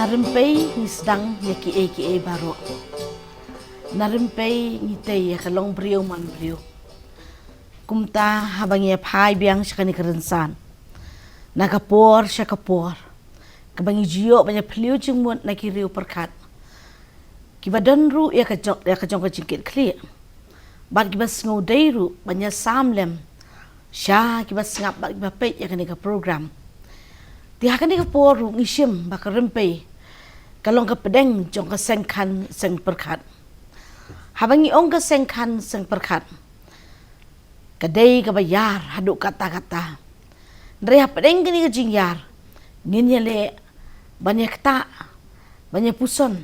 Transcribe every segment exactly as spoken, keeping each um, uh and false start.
Rympei ngi sdang ïa kiei kiei baroh. Na rympei ngi tei ïa ka long briew man briew. Kumta haba ngi ïa phai biang sha kane ka rynsan, na ka por sha ka por, kaba ngi ju ïoh ban ïa phylliew jingmut na ki riew pyrkhat kiba don ruh ïa ka jong, ïa ka jong ka jingkitkhlieh, bad kiba sngewdei ruh ban ïa sam lem sha kiba sngap bad kiba peit ïa kane ka program. Te ha kane ka por ruh ngi shim ba ka rympei ka long ka pdeng jong ka seng khan seng pyrkhat. Haba ngi ong ka seng khan seng pyrkhat, ka dei kaba ïar haduh katta katta. Hynrei hapdeng kane ka jingïar ngin ïaleh ban ïa ktah, ban ïa puson,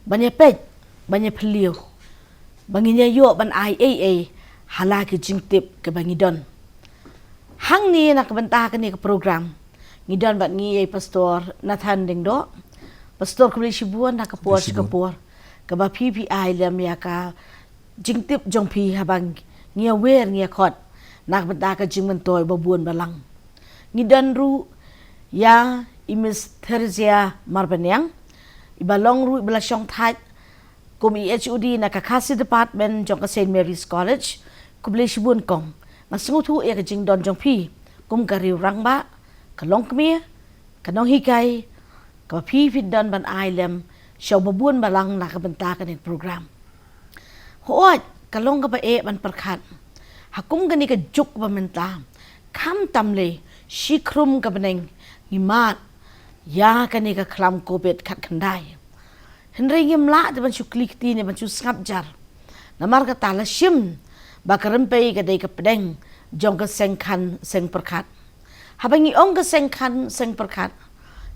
ban ïa peit, ban ïa phylliew, ba ngin ïa ïoh ban ai ei ei ha la ki jingtip kiba ngi don. Hangne na ka bynta kane ka program ngi don bad ngi ïa i Pastor Nathan Lyngdoh. Pastor, khublei shibun na ka por sha ka por kaba phi phi ai lem ïa ka jingtip jong phi haba ngi ïa wer ngi ïa khot na ka bynta ka jingmyntoi babun balang. Ngi don ruh ïa i Miss Theresia Marbaniang, iba long ruh iba la shongthait kum i H O D na ka Khasi Department jong ka Saint Mary's College. Khublei shibun kong. Nga sngewthuh ïa ka jingdon jong phi kum ka riew rangbah, ka longkmie, ka nonghikai, kaba phi phi don ban ai lem sha u babun balang na ka bynta kane ka program. Hooid, ka long kaba eh ban pyrkhat ha kum kane ka juk ba mynta, khamtam lei shi khrum ka bneng ngi mad ïa kane ka khlam Covid khatkhyndai. Hynrei ngim lah te ban shu kli kti ne ban shu sngap jar, namar kata la shim ba ka rympei ka dei ka pdeng jong ka seng khan seng pyrkhat. Haba ngi ong ka seng khan seng pyrkhat,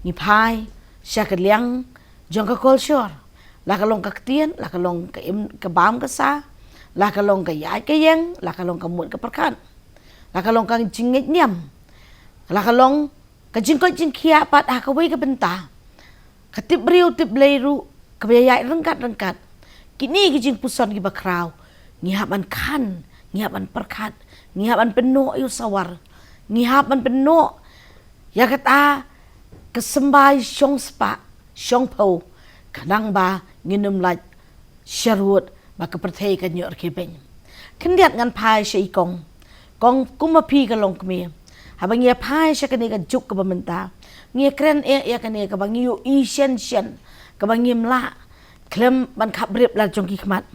ngi phai sha ka liang jong ka kolshor, la ka long ka ktien, la ka long ka im ka bam ka sa, la ka long ka ïaid ka ïeng, la ka long ka mut ka pyrkhat, la ka long ka jingngeit niam, la ka long ka jingkoit jingkhiah pat ha kawei ka bynta. Ka tip briew tip Blei ruh kaba ïaid ryngkat ryngkat. Kine ki jingpuson kiba khraw ngi hap ban khan, ngi hap ban pyrkhat, ngi hap ban pynnoh ïa u sawar, ngi hap ban pynnoh ïa kata ka symbai shong spah shong phew, khnang ba ngin ym lait sharud ba ka pyrthei kan ïoh rkhie beiñ. Khyndiat ngan phai sha i kong. Kong, kum ma phi ka longkmie, haba ngi ïa phai sha kane ka juk kaba mynta, ngi ïa kren eh ïa kane kaba ngi ïohi shen shen, kaba ngim lah khlem ban khapbrip la jong ki khmat.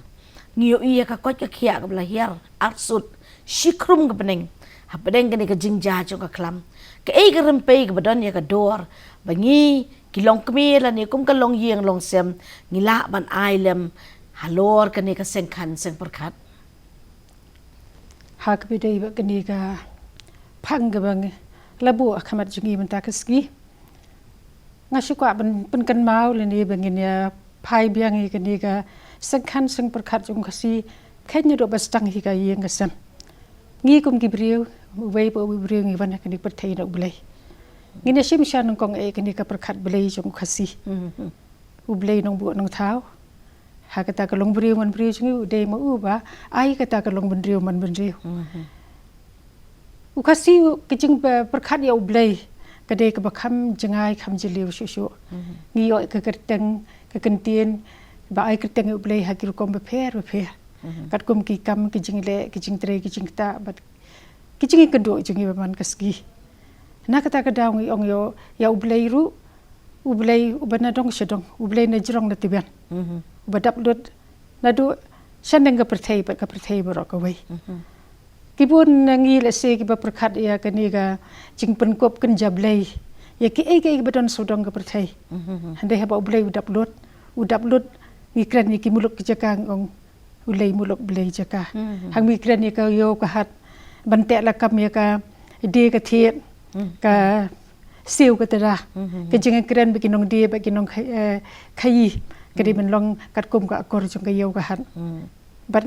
Ngi ïohi ïa ka koit ka khiah kaba la hiar arsut shi khrum ka bneng hapdeng kane ka jingjia jong ka khlam. Kaei ka rympei kaba don ïa ka dor ba ngi ki longkmie lane kum ka longïing longsem ngi lah ban ai lem halor kane ka seng khan seng pyrkhat? Ha kaba ïadei bad kane ka phang kaba ngi la buh ha khmat jong ngi mynta ka sngi, nga shu kwah ban pynkynmaw lane ba ngin ïa phai biang ïa kane ka seng khan seng pyrkhat jong u Khasi, khein naduh ba sdang hi ka ïing ka sem. Ngi kum ki briew, uwei pa uwei u briew ngi wan ha kane ka pyrthei na u Blei. Ngin ïa shim sha nyngkong eh kane ka pyrkhat Blei jong u Khasi. Mhm. U Blei Nongbuh Nongthaw, ha kata ka long briew man briew jong ngi, u dei ma u ba ai kata ka long bynriew man bynriew. Mhm. U Khasi, u, ka jingpyrkhat ïa u Blei ka dei kaba kham jngai kham jylliew shuh shuh. Mhm. Ngi ïoh ka kyrteng, ka kyntien ba ai kyrteng ïa u Blei ha ki rukom bapher bapher. Mhm. Katkum ki kam, ki jingleh, ki jingtrei, ki jingktah bad ki jingïakynduh jong ngi ba man ka sngi. Na kata ka daw ngi ong ïa, ïa u Blei ruh, u Blei uba na dong sha dong, u Blei na jrong na tbian. Mhm. Uba dap lut naduh shaneng ka pyrthei bad ka pyrthei baroh kawei. Mhm. Ki bun na ngi lehse kiba pyrkhat ïa kane ka jingpynkup kynja blei ïa kiei kiei kiba don sawdong ka pyrthei. Mhm. Hynrei haba u Blei u dap lut, u dap lut, ngi kren ïa ki muluk ki jaka, ngi ong u Lei Muluk Blei Jaka. Mhm. Haba ngi kren ïa ka ïew ka hat, ban teh lakam ïa ka die ka thied, mhm, ka siew ka tyrwa. Mhm. Ka jingkren bad ki nongdie bad ki nongkha-, eh, khaïi, ka dei, mhm, ban long katkum ka akor jong ka ïew ka hat. Mhm. Bad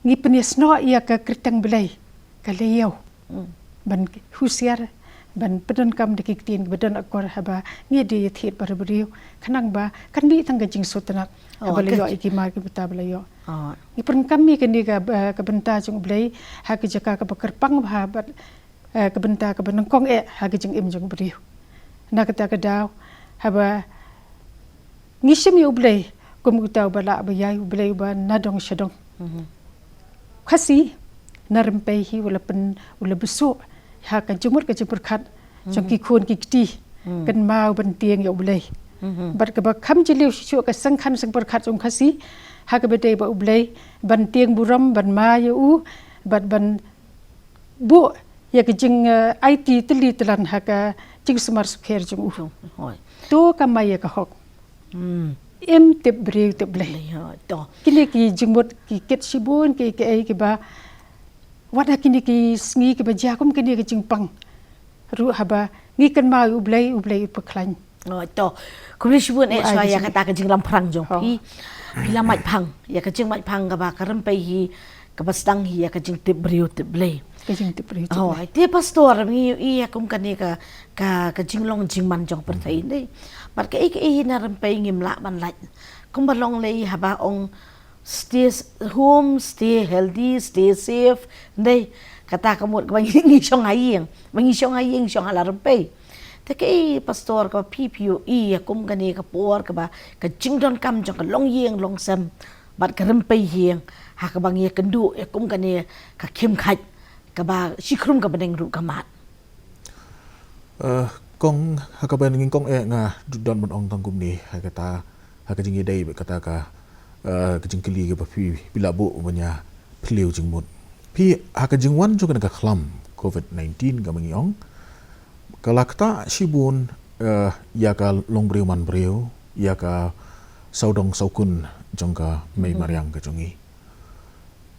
ngi pynïasnoh ïa ka kyrteng Blei, ka Lei Ïew. Mm. Ban husiar, ban pyndonkam da ki ktien kiba don akor haba ngi die ïa thied para briew, khnang ba kan mih tang ka jingsngewtynnat. Oh, haba la ïoh ïa ki mar ki bynta ba la ïoh. Oh. Ngi pyndonkam ïa kane ka, eh, ka bynta jong u Blei ha ka jaka kaba kyrpang bha bad, eh, ka bynta kaba nyngkong eh ha ka jingim jong u briew. Na kata ka daw, haba Ngi shim ïa U Blei kum uta uba lah ba ïai, U Blei uba na dong sha dong. Khasi na rympei hi u la pyn, u la bsuh ha ka jingmut ka jingpyrkhat jong ki khun ki kti, kynmaw ban tieng ïa U Blei. Bad kaba kham jylliew shuh shuh ka seng khan seng pyrkhat jong Khasi ha kaba dei ba U Blei ban tieng burom, ban ma ïa u, bad ban buh ïa ka jing, eh, aiti tylli tylan ha ka jingsumar sukher jong u. Hooid. To ka ma ïa ka hok. Im tip briew tip Blei. Hooid, to. Kine ki jingmut ki kit shibun ki, ki ei kiba, wat ha kine ki sngi kiba jia kum kine ki jingpang ruh, haba ngi kynmaw ïa U Blei, U Blei u pynkhlaiñ. Oh, to. Khublei shibun eh, shuwa ïa kata ka jinglamphrang jong phi. Phi la mait phang ïa ka jingmait phang kaba ka rympei hi kaba sdang hi ïa ka jingtip briew tip Blei. Ka jingtip briew tip Blei. Te pastor, ngi ïohi ïa kum kane ka, ka, ka jinglong jingman jong pyrthei, dei. Bad kaei kaei hi na rympei ngim lah ban lait. Kumba long lei haba ong stay s-, home, stay healthy, stay safe. Dei, kata ka mut kaba ngi, ngi shong ha ïing. Ba ngi shong ha ïing, shong ha la rympei. Te kaei pastor kaba phi, phi ïohi ïa kum kane ka por kaba ka jingdonkam jong ka longïing longsem bad ka rympei ïing, ha kaba ngi ïakynduh ïa kum kane ka khim khait kaba shi khrum ka bneng ruh ka mad. Eh, kong, ha kaba ngin kong eh nga don ban ong tang kumne, ha kata, ha ka jingïadei bad kata ka, eh, ka jingkylli kaba phi, phi la buh ban ïa phylliew jingmut. Phi, ha ka jingwan jong kane ka khlam covid nineteen kaba ngi ong, ka la ktah shibun, eh, ïa ka longbriew manbriew, ïa ka sawdong sawkun jong ka mei mariang ka jong ngi.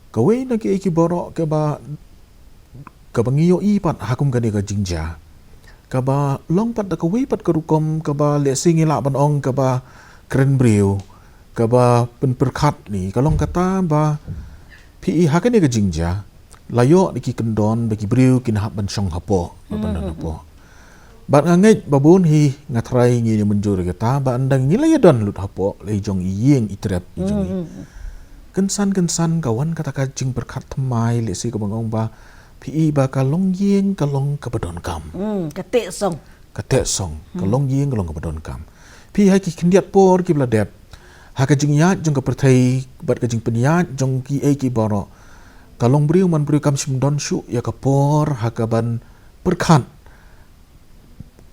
Kawei na kiei ki baroh kaba, kaba ngi ïohi pat ha kum kane ka jingjia, kaba long pat da kawei pat ka rukom kaba lehse ngi lah ban ong kaba kren briew, kaba pynpyrkhat ne, ka long kata ba phi i ha kane ka jingjia la ïoh da ki kyndon ba ki briew kin hap ban shong hapoh, ban don hapoh. Bad nga ngeit ba bun hi, nga tharai ngin ïa mynjur ïa kata, ba ynda ngi la ïa don lut hapoh la i jong i ïing i trep i jong i, kynsan kynsan ka wan kata ka jingpyrkhat thymmai, lehse kaba nga ong ba phi i ba ka longïing ka long kaba donkam. Hmm, ka teh song. Ka teh song, ka longïing ka long kaba donkam. Phi, ha ki khyndiat por kiba la dep, ha ka jingïaid jong ka pyrthei bad ka jingpynïaid jong kiei kiei baroh, ka longbriew manbriew kam shym don shuh ïa ka por ha kaban pyrkhat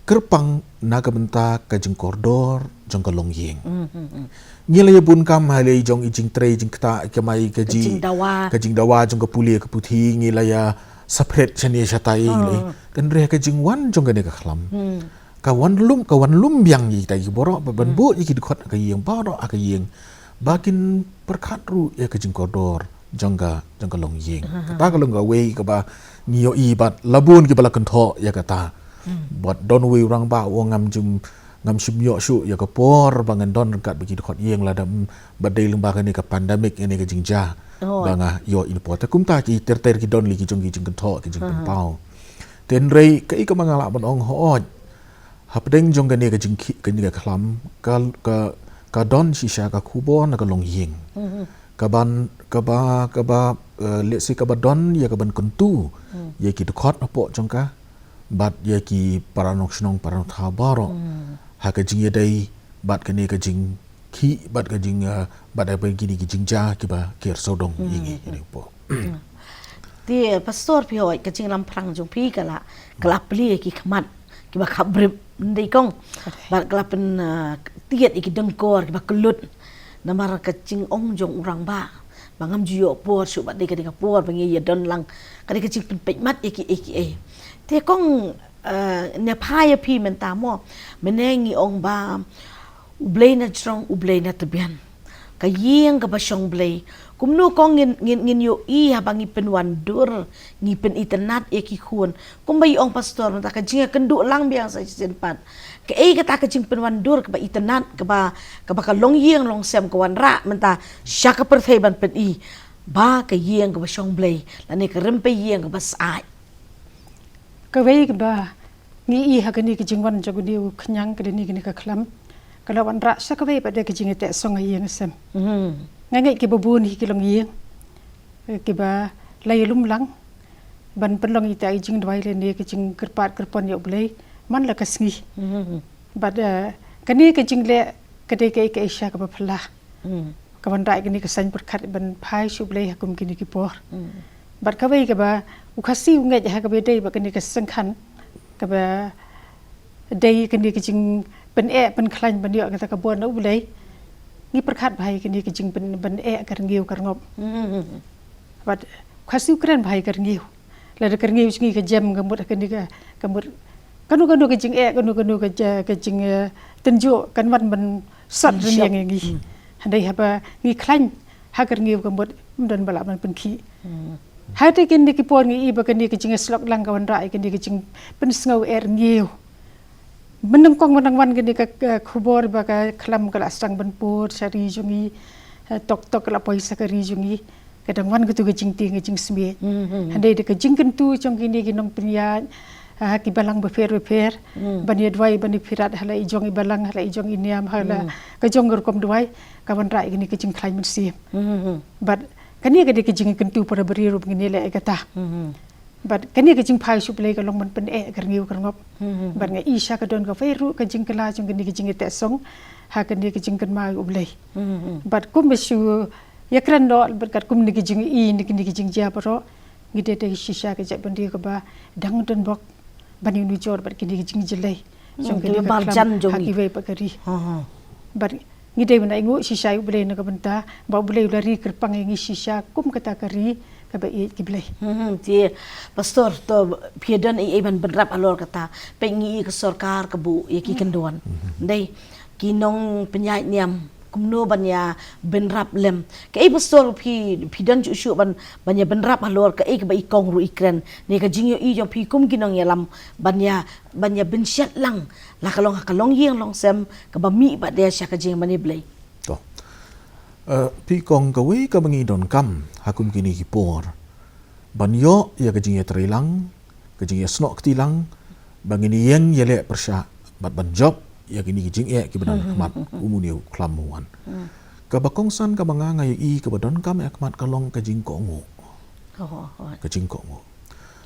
kyrpang na ka bynta ka jingkordor jong ka longïing. Ngi la ïa bun kam ha la i jong i jingtrei jingktah, ka mai ka jing, ka jingdawa jong ka pule ka puthi, ngi la ïa separate shane shatai, ngi la i. Hynrei ka jingwan jong kane ka khlam, ka wan lum, ka wan lum biang ïa kita ki baroh, ba ban buh ïa ki dkhot ha ka ïing baroh ha ka ïing, ba kin pyrkhat ruh ïa ka jingkordor jong ka, jong ka longïing. Kata ka long kawei kaba ngi ïohi bad la bun kiba la kynthoh ïa kata. Bad don uwei u rangbah u ong ngam jum, ngam shym ïoh shuh ïa ka por ba ngan don ryngkat bad ki dkhot ïing lada, mm, ba dei lyngba kane ka pandemic, kane ka jingjia ba nga ïoh ïa ka por. Te kumta ki ter ter ki don lei ki jong ki jingkynthoh, ki jingpynpaw. Te hynrei kaei kaba nga lah ban ong, hooid, hapdeng jong kane ka jingkhih, kane ka khlam, ka, ka, ka don shisha ka khubor na ka longïing. Kaban, kaba, kaba, eh, lehse kaba don ïa kaban kyntu ïa ki dkhot hapoh jong ka bad ïa ki para nongshnong para nongthaw baroh ha ka jingïadei bad kane ka jingkhih bad ka jing, eh, bad ïa kine ki jingjia kiba ker sawdong ïa ngi hapoh. Te pastor, phi, hooid, ka jinglamphrang jong phi ka la, ka la plie ki khmat kiba khapbrip, ndei kong. Bad ka la pyn, ah, tied ïa ki dyngkor kiba kyllut. Namar ka jingong jong u rangbah ba ngam ju ïoh por shuh, bad dei ka dei ka por ba ngi ïa don lang, ka dei ka jingpynpeit mat ïa kiei kiei. Te kong, eh, ne phai ïa phi mynta mo, mynne ngi ong ba U Blei na jrong, U Blei na tbian. Ka ïing kaba shong Blei. Kumno kong ngin, ngin, ngin ïohi haba ngi pynwandur, ngi pynitynnad ïa ki khun. Kumba i ong pastor mynta, ka jingïakynduh lang biang sa shisien pat. Kaei kata ka jingpynwandur kaba itynnad, kaba, kaba ka longïing longsem ka wanrah mynta sha ka pyrthei ban pyni ba ka ïing kaba shong Blei lane ka rympei ïing kaba sah. Kawei kaba ngi i ha kane ka jingwan jong une u khñiang, ka dei ne kane ka khlam, ka la wanrah sha kawei pat de ka jingïateh song ha ïing ha sem. Nga ngeit kiba bun hi ki longïing, eh, kiba la ïalum lang ban pynlong ïa kita ki jingduwai lane ka jingkyrpad kyrpon ïa U Blei man la ka sngi. Bad, eh, kane ka jingleh ka dei kaei kaei shisha kaba phylla. Ka wanrah ïa kane ka saiñ pyrkhat ban phai sha U Blei ha kum kine ki por. Bad kawei kaba u Khasi u ngeit ha kaba dei bad kane ka syngkhan kaba dei kane ka jingpyneh pynkhlaiñ ban ïoh kata ka bor na U Blei. Ngi pyrkhat bha ïa kane ka jingpyn ban eh ka rngiew ka rngop. Bad u Khasi u kren bha ïa ka rngiew. Lada ka rngiew jong ngi ka jem ka mut kane ka, ka mut kano kano ka jingeh, kano kano ka ja-, ka jing, eh, tynjuh kan wan ban sot rynïeng ïa ngi. Hynrei haba ngi khlaiñ ha ka rngiew ka mut ym don ba lah ban pynkhih. Hata kine ki por ngi i ba kane ka jingïasyllok lang ka wanrah ïa kane ka jingpynsngew eh rngiew. Mynnyngkong mynnyngwan kane ka, ka khubor ba ka khlam ka la sdang ban pur sha ri jong ngi, eh, tok tok ka la poi sha ka ri jong ngi. Ka dang wan katu ka jingtieng ka jingsmit. Hynrei da ka jingkyntu jong kine ki nongpynïaid, ah, ki balang bapher bapher. Ban ïa duwai ban ïa pyrkhat ha la i jong i balang, ha la i jong i niam, ha la ka jong ka rukom duwai, ka wanrah ïa kane ka jingkhlaiñ mynsiem. Bad kane ka dei ka jingkyntu para briew ruh ba ngin ïaleh ïa kata. Bad kane ka jingphai sha U Blei ka long ban pyneh ka rngiew ka rngop. Bad nga i shisha ka don kawei ruh ka jingkylla jong kane ka jingïateh song ha kane ka jingkynmaw ïa U Blei. Bad kum ba shu ïakren noh bad katkum kane ka jingi, kane ka jingjia baroh, ngi dei dei shisha ka jaitbynriew kaba dang don bok ban ïanujor bad kane ka jingjyllei jong kane ka khlam ha kiwei pat ka ri. Bad ngi dei ban ainguh shisha ïa U Blei na ka bynta ba U Blei u la ri kyrpang ïa ngi shisha kum kata ka ri kaba ïeit ki Blei. Hmm, te Pastor, to phi don ei ei ban bynrap halor kata? Peit ngi i ka sorkar ka buh ïa ki kyndon. Dei ki nongpynïaid niam kumno ban ïa bynrap lem? Kaei Pastor phi, phi don shuh shuh ban, ban ïa bynrap halor kaei kaba i kong ruh i kren ne ka jingïohi jong phi kum ki nongïalam ban ïa, ban ïa bynshet lang la ka long ha ka longïing longsem kaba mih bad de sha ka jingmane Blei. To. Eh, phi kong, kawei kaba ngi donkam ha kum kine ki por ban ïoh ïa ka jingïatreilang, ka jingïasnoh kti lang ba ngin ïeng ïaleh pyrshah bad ban jop ïa kine ki jingeh kiba don ha khmat u mane u khlam u wan. Kaba kongsan kaba nga nga ïohi kaba donkam ïa khmat ka long ka jingkohnguh. Ka jingkohnguh.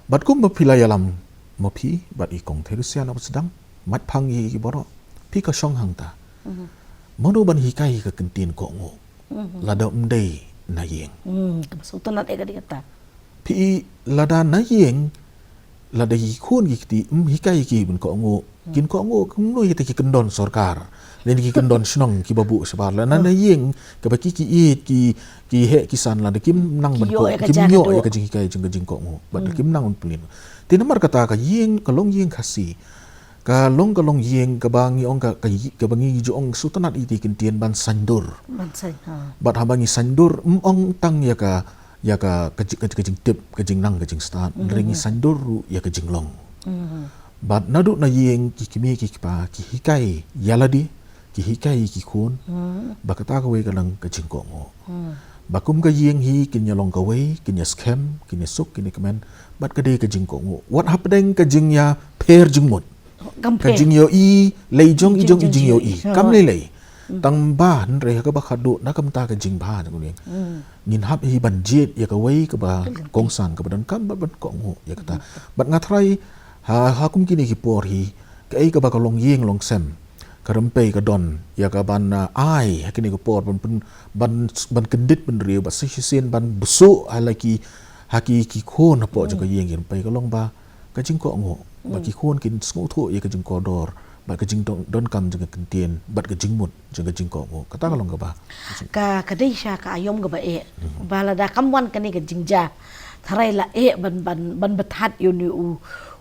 Bad kumba phi la ïalam ma phi bad i kong Theresia na ba sdang, mat phang ïa ki baroh, phi ka shong hangta. Mano ban hikai ka kyntien kohnguh lada ym dei na ïing? Hmm, kaba sngewtynnat eh ka dei kata. Phi i lada na ïing, lada ki khun ki kti ym hikai ki ban kohnguh, kin kohnguh kumno ïa kita ki kyndon sorkar lane ki kyndon shnong kiba buh shabar? Lada na ïing kaba ki ki ïeit ki, ki heh ki san, lada kim nang ban koh, kim ïoh ïa ka jinghikai jong ka jingkohnguh bad kim nang ban pynlong. Te namar kata ka ïing, ka longïing Khasi ka long, ka longïing kaba ngi ong ka, ka, kaba ngi ju ong sngewtynnat ïa ki kyntien ban saiñdur. Ban saiñ, ha. Bad haba ngi saiñdur ym ong tang ïa ka, ïa ka, ka jing, ka jingtip, ka jingnang, ka jingstad, hynrei ngi saiñdur ruh ïa ka jinglong. Bad naduh na ïing ki kmie ki kpa ki hikai ïa lade, ki hikai ki khun ba kata kawei ka long ka jingkohnguh. Ba kum ka ïing hi kin ïa long kawei, kin ïa skhem, kin ïa suk, kin ïa kmen bad ka dei ka jingkohnguh. Wat hapdeng ka jingïapher jingmut, ka jingïohi, lei jong i jong i jingïohi, kam lei lei. Tang ba hynrei ha kaba khatduh na ka bynta ka jingbha jong u ïing, ngin hap hi ban jied ïa kawei kaba kongsan kaba donkam bad ban kohnguh ïa kata. Bad nga tharai ha, ha kum kine ki por hi, kaei kaba ka longïing longsem ka rympei ka don ïa ka ban, ah, ai ha kine ki por ban, ban, ban, ban kyndit bynriew bad sa shisien ban bsuh ha la ki, ha ki, ki khun hapoh jong ka ïing, ki rympei ka long ba ka jingkohnguh, ba ki khun kin sngewthuh ïa ka jingkordor bad ka jingdon, donkam jong ka kyntien bad ka jingmut jong ka jingkohnguh. Kata ka long kaba, ka, ka dei sha ka aïom kaba eh. Ba lada kam wan kane ka jingjia, tharai la eh ban, ban, ban bthat ïa une u,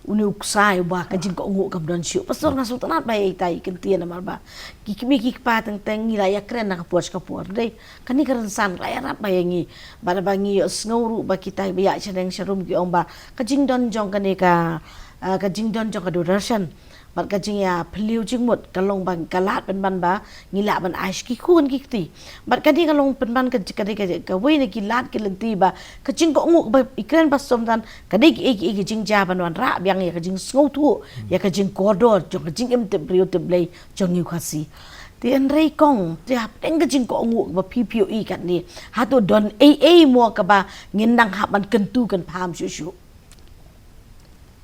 une u ksai ba ka jingkohnguh kam don shuh. Pastor, nga sngewtynnat ba ïa ita i kyntien namar ba ki kmie ki kpa teng teng ngi la ïakren na ka por sha ka por. Dei kane ka rynsan la ïarap ba ïa ngi, bad ba ngi ïohsngew ruh ba kita ba ïaid shaneng sharum ki ong ba ka jingdon jong kane ka, ah, ka jingdon jong ka Doordarshan bad ka jingïaphylliew jingmut ka long ba ka lad pynban ba ngi lah ban ai sha ki khun ki kti. Bad kane ka long pynban ka, ka dei ka, kawei na ki lad ki lynti ba ka jingkohnguh ba i kren ba sumtan ka dei kiei kiei ki jingjia ban wanrah biang ïa ka jingsngewthuh ïa ka jingkordor jong ka jingim tip briew tip Blei jong ngi u Khasi. Te hynrei kong, te hapdeng ka jingkohnguh ba phi phi ïohi katne, hato don ei ei mo kaba ngin nang hap ban kyntu kynpham shuh shuh?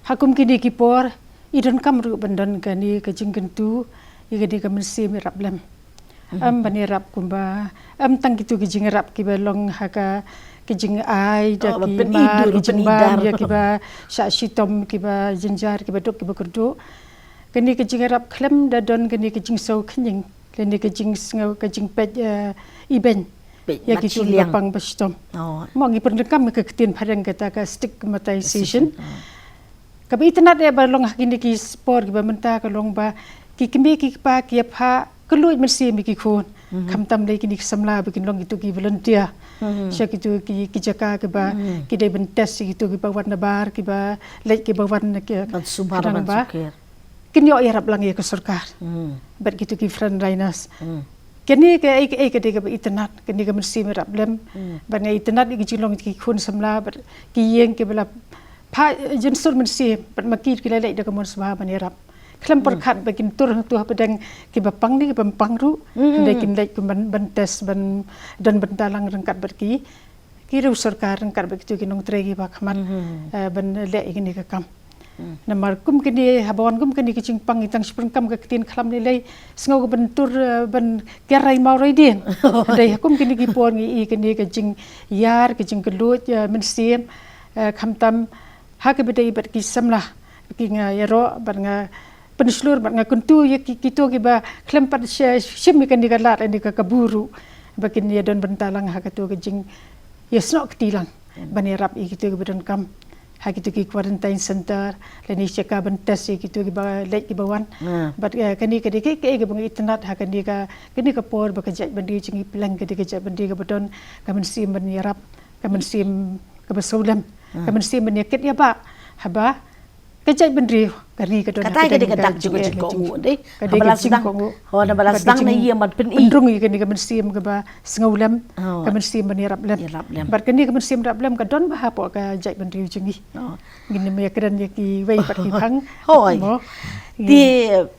Ha kum kine ki por i donkam ruh ban don kane ka jingkyntu ïa kane ka mynsiem ïarap lem. Em ban ïarap kumba em tang kito ki jingïarap kiba long ha ka ki jingai da ki mar ki jingbam ïa kiba shah shitom kiba jynjar kiba duk kiba kyrduh. Kane ka jingïarap khlem da don kane ka jingsngewkhñiang, kane ka jingsngew ka jingpeit ibeiñ ïa kito kiba pang ba shitom. Mo ngi pyndonkam ka ktien phareng kata ka stigmatization. Kaba itynnad eh ba long ha kine ki por kiba mynta ka long ba ki kmie ki kpa ki ïa phah kylluid mynsiem ïa ki khun. Khamtam lei kine ki samla ba kin long kito ki volunteer sha kito ki jaka kiba ki dei ban test ïa kito kiba wan nabar kiba leit kiba wan na ki khadang ba kin ïoh ïarap lang ïa ka sorkar bad kito ki frontliners. Kane ka ei ka ei ka dei kaba itynnad, kane ka mynsiem ïarap lem. Bad nga itynnad ïa ka jinglong ki khun samla bad ki ïing kiba la phah jynsur mynsiem bad ma ki ki la leit da ka mon sngewbha ban ïarap. Khlem pyrkhat ba kin tur hangtu hapdeng kiba pang ne kiba pang ruh. Hynrei kin leit kum ban test ban don bynta lang ryngkat bad ki ki riew sorkar ryngkat bad kito ki nongtrei kiba khmat ban leh ïa kane ka kam. Namar kum kine haba wan kum kine ki jingpang ngi tang shu pyndonkam ka ktien khlam lei lei sngew ka ban tur ban kiar rai maw rai dien. Hynrei ha kum kine ki por ngi i kane ka jingïar ka jingkylluid mynsiem khamtam ha kaba dei bad ki samla ki nga ïaroh bad nga pynshlur bad nga kyntu ïa kito kiba khlem pat shim ïa kane ka lad ïa kane ka kabu ruh ba kin ïa don bynta lang ha kato ka jingïasnoh kti lang ban ïarap ïa kito kiba donkam ha kito ki quarantine center lane shaka ban test ïa kito kiba leit kiba wan. Bad kane ka dei ka ei kaba nga itynnad ha kane ka kane ka por ba ka jaitbynriew jong ngi pleng ka dei ka jaitbynriew kaba don ka mynsiem ban ïarap, ka mynsiem kaba sawlem, ka mynsiem ban ïakit ïabah haba ka jaitbynriew ka ri ka don kata ka dei ka dak jong ka jingkohnguh dei. Ka dei ka jingkohnguh. Ho na ba la sdang na ïa mat pyn i pynrung ïa kane ka mynsiem kaba sngewlem, ka mynsiem ban ïarap lem. Bad kane ka mynsiem ïarap lem ka don bha hapoh ka jaitbynriew jong ngi. Ngin ym ïakren ïa kiwei pat ki phang. Hooid. Te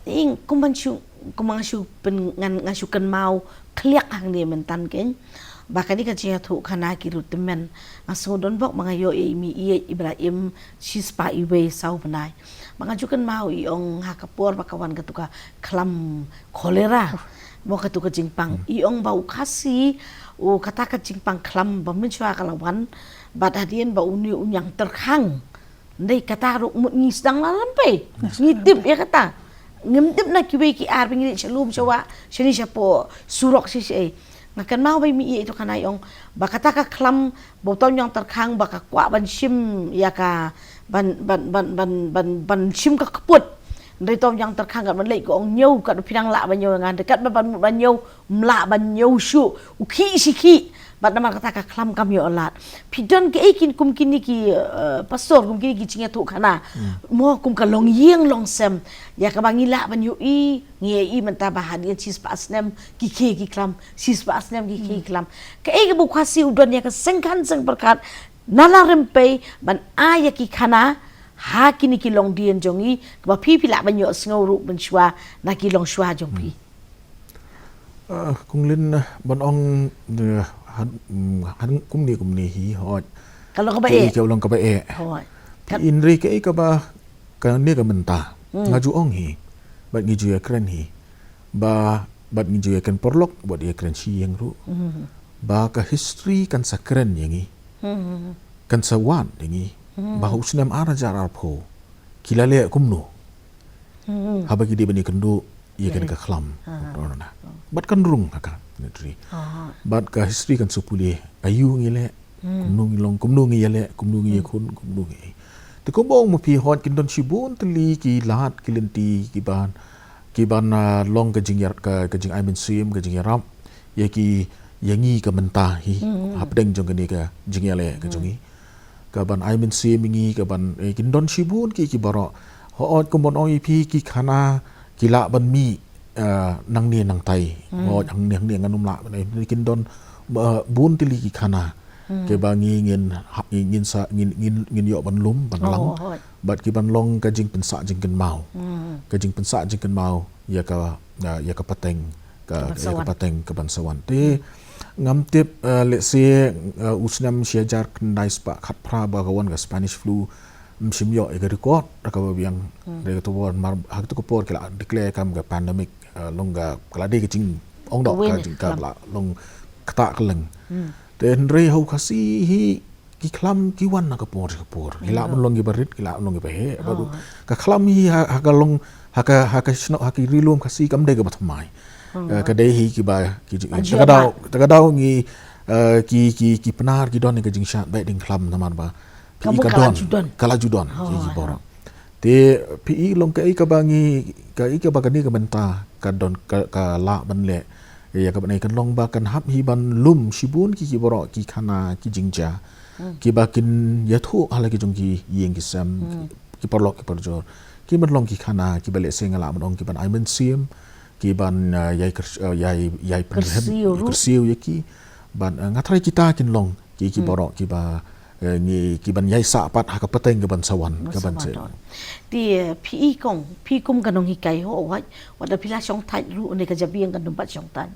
ing kum ban shu kum nga shu pyn ngan nga shu kynmaw khliak hangne mynta kein. Ba kane ka jingïathuhkhana ki ruh tymmen nga sngew don bok ba nga ïoh ïa i mi ïeit iba la im shispah iwei saw bnai. Ba nga ju kynmaw i ong ha ka por ba ka wan katu ka khlam cholera. Mo katu ka jingpang i ong ba u Khasi u kata ka jingpang khlam ba mynshuwa ka la wan bad hadien ba une u ñiang tyrkhang. Ndei kata ruh mut ngi sdang la lem pei. Ngi tip ïa kata. Ngim tip na kiwei ki ar ba ngi leit sha lum sha wah shane shapoh surok shi shi ei. Nga kynmaw ba i mi ïeit tu kane i ong ba kata ka khlam ba uto u ñiang tyrkhang ba ka kwah ban shim ïa ka ban ban ban ban ban ban shim ka kput. Ndei uto u ñiang tyrkhang kat ban leit ka ong ñiew kat ba phi dang lah ban ñiew ïa nga ndei kat ba ban mut ban ñiew ym lah ban ñiew shuh u khih shi khih. Bad namar kata ka khlam kam ïoh lad. Phi don kaei kin kum kine ki pastor kum kine ki jingïathuhkhana. Mo kum ka longïing longsem ïa kaba ngi lah ban ïohi ngi ïohi mynta ba hadien shispah snem ki khie ki khlam shispah snem ki khie ki khlam. Kaei kaba u Khasi u don ïa ka sengkhan sengpyrkhat na la rympei ban ai ïa ki khana ha kine ki longdien jong ngi kaba phi phi lah ban ïohsngew ruh mynshuwa na ki longshuwa jong phi. Kong Lin ban ong han kumne kumne hi hooid. Ka long kaba eh. Ka long kaba eh. Hooid. Hynrei kaei kaba kane ka mynta nga ju ong hi bad ngi ju ïakren hi ba bad ngi ju ïakren paralok bad ïakren shi ïing ruh ba ka history kan sa kren ïa ngi. Kan sa wad ïa ngi ba ha u snem ar hajar arphew ki la leh kumno. Haba ki dei ban ïakynduh ïa kane ka khlam. Bad kan rung ha ka history. Bad ka history kan sa pule aïu ngi leh kumno ngi long kumno ngi ïaleh kumno ngi ïakhun kumno ngi. Te kumba ong ma phi hooid kin don shibun tylli ki lad ki lynti ki ban ki ban long ka jingïarap ka jingai mynsiem ka jingïarap ïa ki ïa ngi ka mynta hi hapdeng jong kane ka jingïaleh ka jong ngi. Ka ban ai mynsiem ïa ngi ka ban kin don shibun ki ki baroh. Hooid kumba ong ïa phi ki khana ki lah ban mih nangne nangtai. Hooid hangne hangne ngan ym lah ban ai kin don bun tylli ki khana. Kiba ngi ngin ngin sa ngin ngin ngin ïoh ban lum ban lang. Bad ki ban long ka jingpynsah jingkynmaw. Ka jingpynsah jingkynmaw ïa ka ïa ka pateng ka ïa ka pateng ka ban sa wan te ngam tip let's say u snem shi hajar khyndai spah khatphra ba ka wan ka Spanish flu. Ym shym ïoh ïa ka record da kaba biang da ka tubor mar ha ka tu ka por ki la declare kam ka pandemic long ka la dei ka jing ong doh ka jing ka la long kata ka leng. Te hynrei ha u Khasi hi ki khlam ki wan na ka por ka por. Ki lah ban long ki barit, ki lah ban long ki baheh. Bad ka khlam hi ha, ha ka long, ha ka, ha ka shnong, ha ki ri lum Khasi kam dei kaba thymmai. Eh, ka dei hi kiba, ki jing, ta ka daw, ta ka daw ngi, eh, ki, ki, ki Pnar ki don ka jingshad beit ding khlam namar ba. Phi i ka don, ka la ju don, ki, ki baroh. Te phi i long kaei kaba ngi, kaei kaba kane ka bynta ka don ka, ka lah ban leh. Ïa kaba ngi kan long ba kan hap hi ban lum shibun ki, ki baroh ki khana ki jingjia. Kiba kin ïathuh ha la ki jong ki ïing ki sem, ki, ki paralok ki parajor. Ki ban long ki khana kiba lehse nga lah ban ong ki ban ai mynsiem, ki ban, eh, ïai kyr-, eh, ïai, ïai pynrhem, kyrsiew ïa ki. Ban, eh, nga tharai kita kin long ki, ki baroh kiba, eh, ngi, ki ban ïai sah pat ha ka pateng ka ban sa wan, ka ban sa wan. Te, eh, phi i kong, phi kum ka nonghikai ho, wat, wat da phi la shong thait ruh ne ka jabieng kan dum pat shong thait.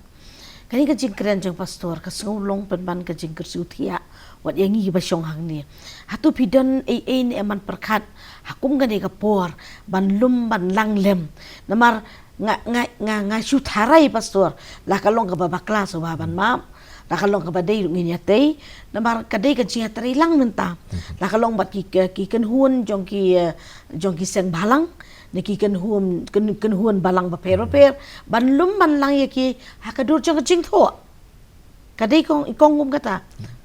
Kane ka jingkren jong pastor ka sngew long pynban ka jingkyrsiew thiah wat ïa ngi ba shong hangne. Hato phi don ei ei ne em ban pyrkhat ha kum kane ka por ban lum ban lang lem. Namar nga, nga, nga, nga shu tharai pastor, la ka long kaba bakla shuwa ban map, la ka long kaba dei ruh ngin ïatei. Namar ka dei ka jingïatreilang mynta. La ka long bad ki, ki, ki kynhun jong ki, eh, jong ki seng balang, ne ki kynhun, kyn-, kynhun balang bapher bapher ban lum ban lang ïa ki ha ka dur jong ka jingthoh. Ka dei kong, i kong kum kata.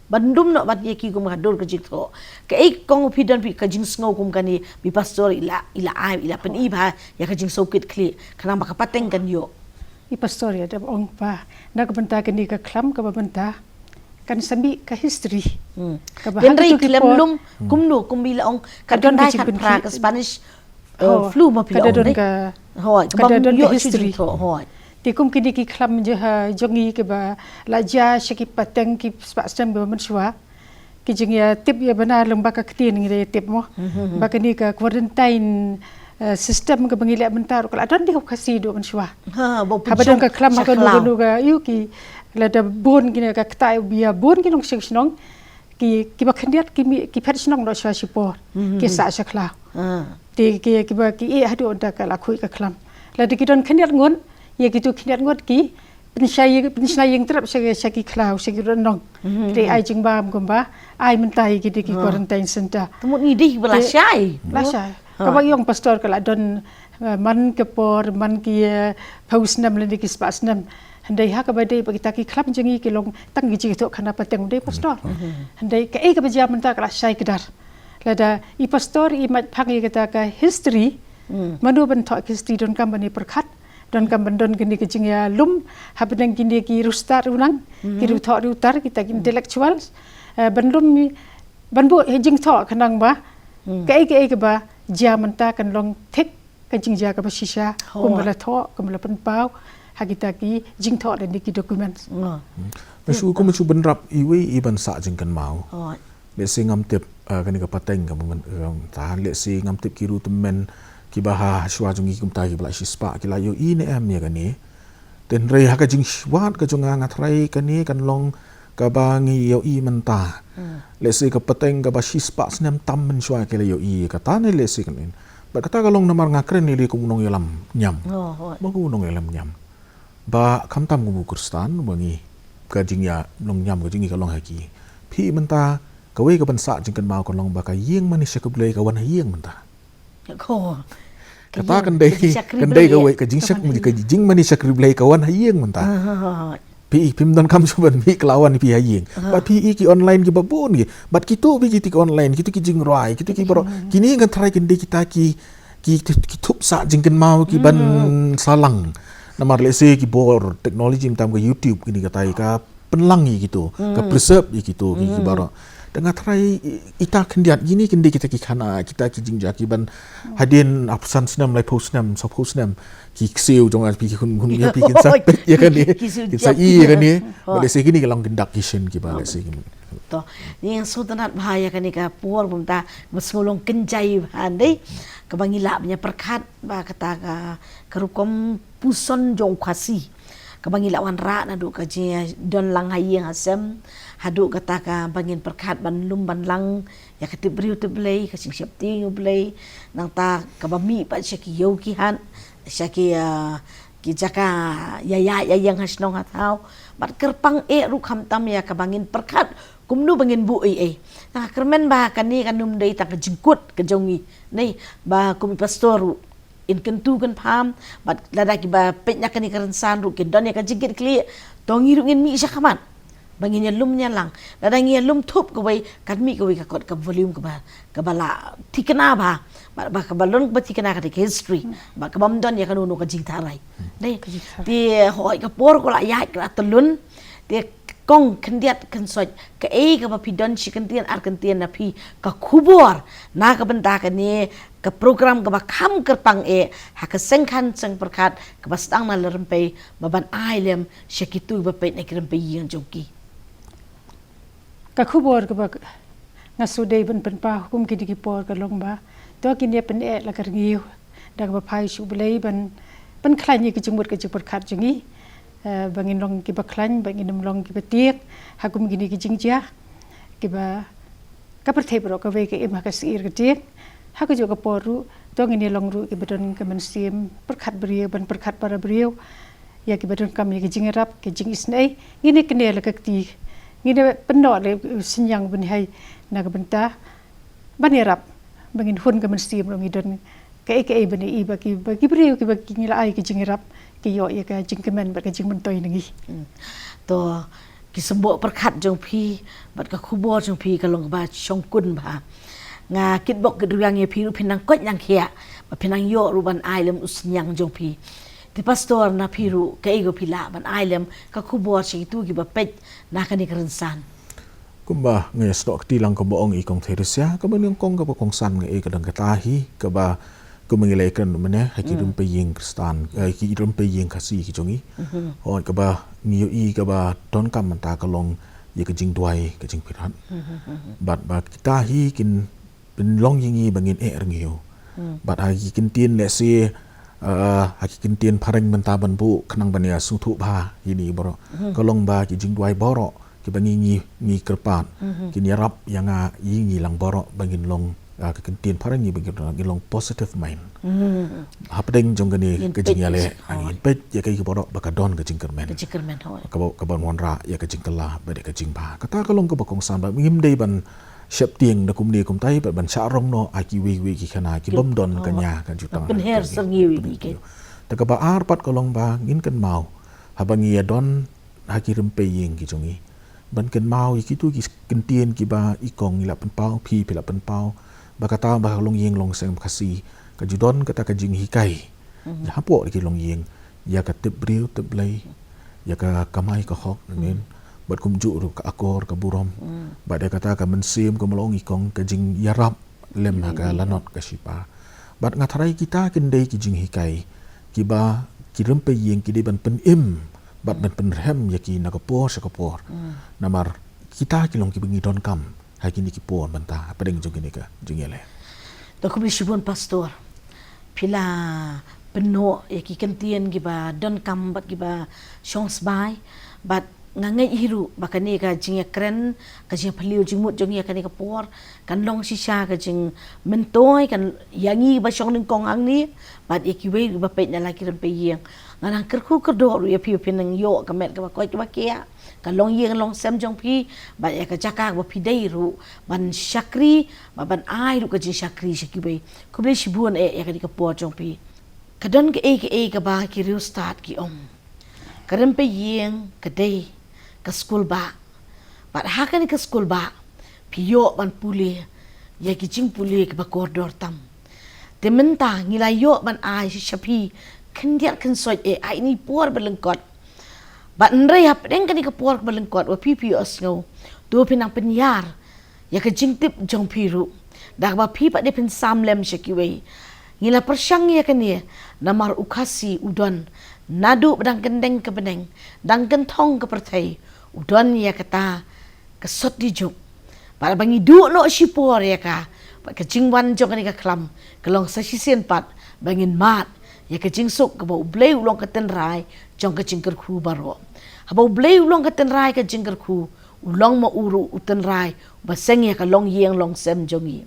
Ban dum noh bad ïa ki kum ha ka dur ka jingthoh. Kaei kong phi don phi ka jingsngew kum kane, phi pastor i la, i la ai, i la pyni bha ïa ka jingsngewkit khlieh khnang ba ka pateng kan ïoh. I pastor ïa dep ong ba na ka bynta kane ka khlam kaba bynta kan sa mih ka history. Kaba hynrei khlem lum kumno, kum i la ong ka don ka jingpynkhih ka Spanish, eh, flu ma phi la ong dei. Hooid, ka don ka history. Hooid. Te kum kine ki khlam jong ngi kiba la jia sha ki pateng ki spah snem kiba mynshuwa. Ki jingïatip ïa bana lem ba ka ktien ngi da ïatip mo. Ba kane ka quarantine, eh, system kaba ngi leh mynta ruh ka la don dei ha u Khasi duh mynshuwa. Haba don ka khlam ha kano kano ka ïu ki lada bun kine ka ktai bia bun ki nongshong shnong. Ki, kiba khyndiat ki mih, ki phet shnong noh shuwa shipor. Ki sah sha khlaw. Te ki, kiba ki ïeh haduh da ka la khuid ka khlam. Lada ki don khyndiat ngut, ïa kitu khyndiat ngut ki pynshai, pynshai ïing trep sha, sha ki khlaw, sha ki rnong. Te ai jingbam kumba ai mynta ïa ki dei ki quarantine center. Te mut ngi dei ba la shai. La shai. Kaba ïong pastor ka la don, eh, man ka por, man ki, eh, phew snem lane ki spah snem. Hynrei ha kaba dei ba kita ki khlam jong ngi ki long tang ki jingïathuh khana pateng dei pastor. Hynrei kaei kaba jia mynta ka la shai kdar. Lada i pastor i mait phang ïa kata ka history. Mano ban thoh history donkam ban ïa pyrkhat. Donkam ban don kane ka jingïalum hapdeng kine ki riewstad riewlang, ki riewthoh riewtar, kita ki intellectuals. Eh, ban lum, ban buh jingthoh khnang ba kaei kaei kaba jia mynta kan long thik ka jingjia kaba shisha, kumba la thoh, kumba la pynpaw ha kita ki jingthoh lane ki documents. Nga shu, kum shu bynrap iwei i ban sah jingkynmaw. Lehse ngam tip, ah, kane ka pateng ka mynta, lehse ngam tip ki riew tymmen kiba ha shuwa jong ngi kumta kiba la shispah ki la ïohi ne em ïa kane. Hynrei ha ka jingswat ka jong nga, nga tharai kane kan long kaba ngi ïohi mynta. Lehse ka pateng kaba shispah snem tam mynshuwa ki la ïohi kata ne lehse kan in. Bad kata ka long namar nga kren ïa lade kum u nongïalam niam. Ba kum u nongïalam niam. Ba khamtam kum u Khristan ba ngi ka jingïa nongniam ka jong ngi ka long ha ki. Phi mynta kawei ka ban sah jingkynmaw ka long ba ka ïing mane shakri Blei ka wan ha ïing mynta. Kata kan dei, kan dei kawei ka jingshak, ka jingmane shakri Blei ka wan ha ïing mynta. Phi i phim donkam shuh ban mih khlaw wan phi ha ïing. Bad phi i ki online kiba bun ki. Bad kito ba kito ki online, kito ki jingrwai, kito ki baroh. Kine nga tharai kan dei kita ki, ki, ki thup sah jingkynmaw ki ban salang. Namar lehse ki bor technology mynta ka YouTube kine katai ka pynlang ïa kito, ka preserve ïa kito ki, ki baroh. Te nga tharai i, ita khyndiat kine kan dei kita ki khana, kita ki jingjia ki ban hadien arphew san snem, laiphew snem, sawphew snem ki ksiew jong nga phi ki khun, khun ïa phi kin sa peit ïa kane, kin sa ïohi ïa kane. Ba lehse kine ka long ki dak ki shin kiba lehse kine. To, ngi sngewtynnat bha ïa kane ka por ba mynta ba sngewlong kynjai bha dei kaba ngi lah ban ïa pyrkhat ba kata ka, ka rukom puson jong u Khasi. Kaba ngi la wanrah naduh ka jingdon lang ha ïing ha sem haduh kata kaba ngin pyrkhat ban lum ban lang ïa ka tip briew tip Blei, ka jingsheptieng ïa u Blei, nangta kaba mih pat sha ki ïew ki hat, sha ki, ah, ki jaka ïa ïa ïa ïeng ha shnong ha thaw, bad kyrpang eh ruh khamtam ïa kaba ngin pyrkhat kumno ba ngin buh ei ei. Nga kyrmen ba kane kan ym dei tang ka jingkut ka jong ngi, ne ba kum i pastor ruh in kyntu kynpham, bad lada kiba peit na kane ka rynsan ruh kin don ïa ka jingkitkhlieh, to ngi ruh ngin mih shakhmat ba ngin ïalum ïalang. Lada ngi ïalum thup kawei, kan mih kawei ka kot ka volume kaba, kaba la thikna bha, ba, ba kaba long kaba thikna ka dei ka history, ba kaba ym don ïa kano kano ka jingtharai. Dei. Ka jingtharai. Te hooid ka por ka la ïaid ka la tyllun. Te kong khyndiat khynsoit, kaei kaba phi don shi kyntien ar kyntien na phi, ka khubor na ka bynta kane ka program kaba kham kyrpang eh ha ka seng khan seng pyrkhat kaba sdang na Lyngpei, ba ban ai lem sha kito ba peit na ki rympei ïing jong ki. Ka khubor kaba nga shu dei ban pynpaw ha kum kine ki por ka long ba, to ngin ïa pyneh la ka rngiew da kaba phai sha U Blei ban, ban khlaiñ ïa ki jingmut ka jingpyrkhat jong ngi. Eh, ba ngin long kiba khlaiñ, ba ngin ym long kiba tiek ha kum kine ki jingjia kiba ka pyrthei baroh kawei ka im ha ka syier ka tiek. Ha kajuh ka por ruh, to ngin ïa long ruh kiba don ka mynsiem pyrkhat briew, ban pyrkhat para briew ïa kiba donkam ïa ki jingïarap, ki jingisynei. Ngin ïa kynnoh la ka kti, ngin ïa pynnoh la u synñiang ban hai na ka bynta ban ïarap, ba ngin hun ka mynsiem ruh ngi don kaei kaei ban ïa i ba ki, ba ki briew kiba ki ngi la ai ki jingïarap ki ïoh ïa ka jingkmen bad ka jingmyntoi na ngi. Hmm. To, ki symboh pyrkhat jong phi bad ka khubor jong phi ka long kaba shongkun bha. Nga kitbok kitrwiang ïa phi ruh phin nang koit nang khiah, ba phin nang ïoh ruh ban ai lem u synñiang jong phi. Te pastor, na phi ruh kaei kaba phi lah ban ai lem ka khubor sha kito kiba peit na kane ka rynsan. Kumba nga ïa snoh kti lang kumba ong i kong Theresia, kaba nyngkong kaba kongsan nga ïa ka dang kata hi, kaba kumba ngi la ïakren mynne, ha ki rympei ïing Khristan, ha ki rympei ïing Khasi ki jong ngi. Hooid, kaba ngi ïohi kaba donkam mynta ka long ïa ka jingduwai, ka jingpyrkhat. Bad ba kita hi kin pynlong ïa ngi ba ngin eh rngiew. Bad ha ki kyntien lehse, eh, ha ki kyntien phareng mynta ban buh khnang ban ïa sngewthuh bha ïa ngi baroh, ka long ba ki jingduwai baroh kiba ngi, ngi, ngi kyrpad, kin ïarap ïa nga, ïa ngi lang baroh ba ngin long, ah, ka kyntien phareng ngi ba ngin long, ngin long positive mind. Hapdeng jong kane ka jingïaleh, ah, ngin peit ïa kaei kaba baroh ba ka don ka jingkyrmen. Ka jingkyrmen, hooid. Kaba, kaban wanrah ïa ka jingkylla bad ïa ka jingbha. Kata ka long kaba kongsan, ba ngim dei ban sheptieng da kumne kumtai, bad ban shah rong noh ha kiwei kiwei ki khana ki bym don ka nia ka jutang. Pynher syrngiew ïa ki. Te kaba ar pat ka long ba ngin kynmaw haba ngi ïa don ha ki rympei ïing ki jong ngi, ban kynmaw ïa kito ki kyntien kiba i kong i la pynpaw, phi, phi la pynpaw, ba kata ba ha ka longïing longsem Khasi ka ju don kata ka jinghikai hapoh ki longïing ïa ka tip briew tip Blei, ïa ka kamai ka hok, amen. Bad kumjuh ruh ka akor ka burom. Bad ïa kata ka mynsiem kumba la ong i kong, ka jingïarap lem ha ka lanot ka shipa. Bad nga tharai kita kin dei ki jinghikai kiba ki rympei ïing ki dei ban pynim bad ban pynrhem ïa ki na ka por sha ka por. Namar kita ki long kiba ngi donkam ha kine ki por mynta hapdeng jong kine ka jingïaleh. To khublei shibun pastor. Phi la pynnoh ïa ki kyntien kiba donkam bad kiba shong sbai, bad nga ngeit hi ruh ba kane ka jingïakren, ka jingphylliew jingmut jong ngi ha kane ka por kan long shisha ka jingmyntoi, kan ïa ngi ba shong nyngkong hangne bad ïa kiwei ba peit na la ki rympei ïing. Nga nang kyrkhu kyrdoh ruh ïa phi, phin nang ïoh ka met kaba koit kaba khiah, ka longïing longsem jong phi, bad ïa ka jaka kaba phi dei ruh ban shakri, bad ban ai ruh ka jingshakri sha kiwei. Khublei shibun eh ïa kane ka por jong phi. Ka don kaei kaei kaba ki riewstad ki ong, ka rympei ïing ka dei ka skul bah. Bad ha kane ka skul bah phi ïoh ban pule ïa ki jingpule kiba kordor tam. Te mynta ngi la ïoh ban ai sha phi khyndiat khynsoit eh ha ine i por ba lyngkot. Bad hynrei hapdeng kane ka por ba lyngkot, wat phi phi ïohsngew, to phin nang pynïar ïa ka jingtip jong phi ruh da kaba phi pat dei phin sam lem sha kiwei. Ngi la pyrshang ïa kane namar u Khasi u don naduh ba dang kyndeng ka bneng, dang kynthong ka pyrthei, u don ïa kata ka sot dijuk. Bad ba ngi duh noh shipor ïa ka, bad ka jingwan jong kane ka khlam ka long sa shisien pat ba ngin mad ïa ka jingsuk kaba U Blei u long ka tynrai jong ka jingkyrkhu baroh. Haba U Blei u long ka tynrai ka jingkyrkhu, u long ma u ruh u tynrai uba seng ïa ka longïing longsem jong ngi.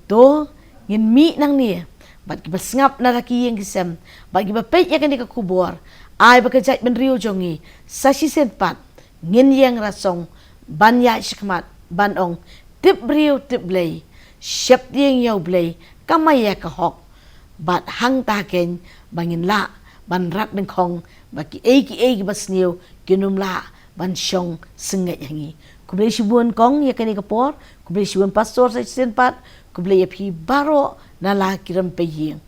To ngin mih nangne bad kiba sngap na la ki ïing ki sem, bad kiba peit ïa kane ka khubor, ai ba ka jaitbynriew jong ngi sa shisien pat ngin ïeng rasong ban ïaid shakhmat ban ong, tip briew tip Blei, sheptieng ïa U Blei, kamai ïa ka hok, bad hangta keiñ ba ngin lah ban rat dyngkhong ba kiei kiei kiba sniew kin ym lah ban shong sngewbha ha ngi. Khublei shibun kong ïa kane ka por, khublei shibun pastor sa shisien pat, khublei ïa phi baroh na la ki rympei ïing.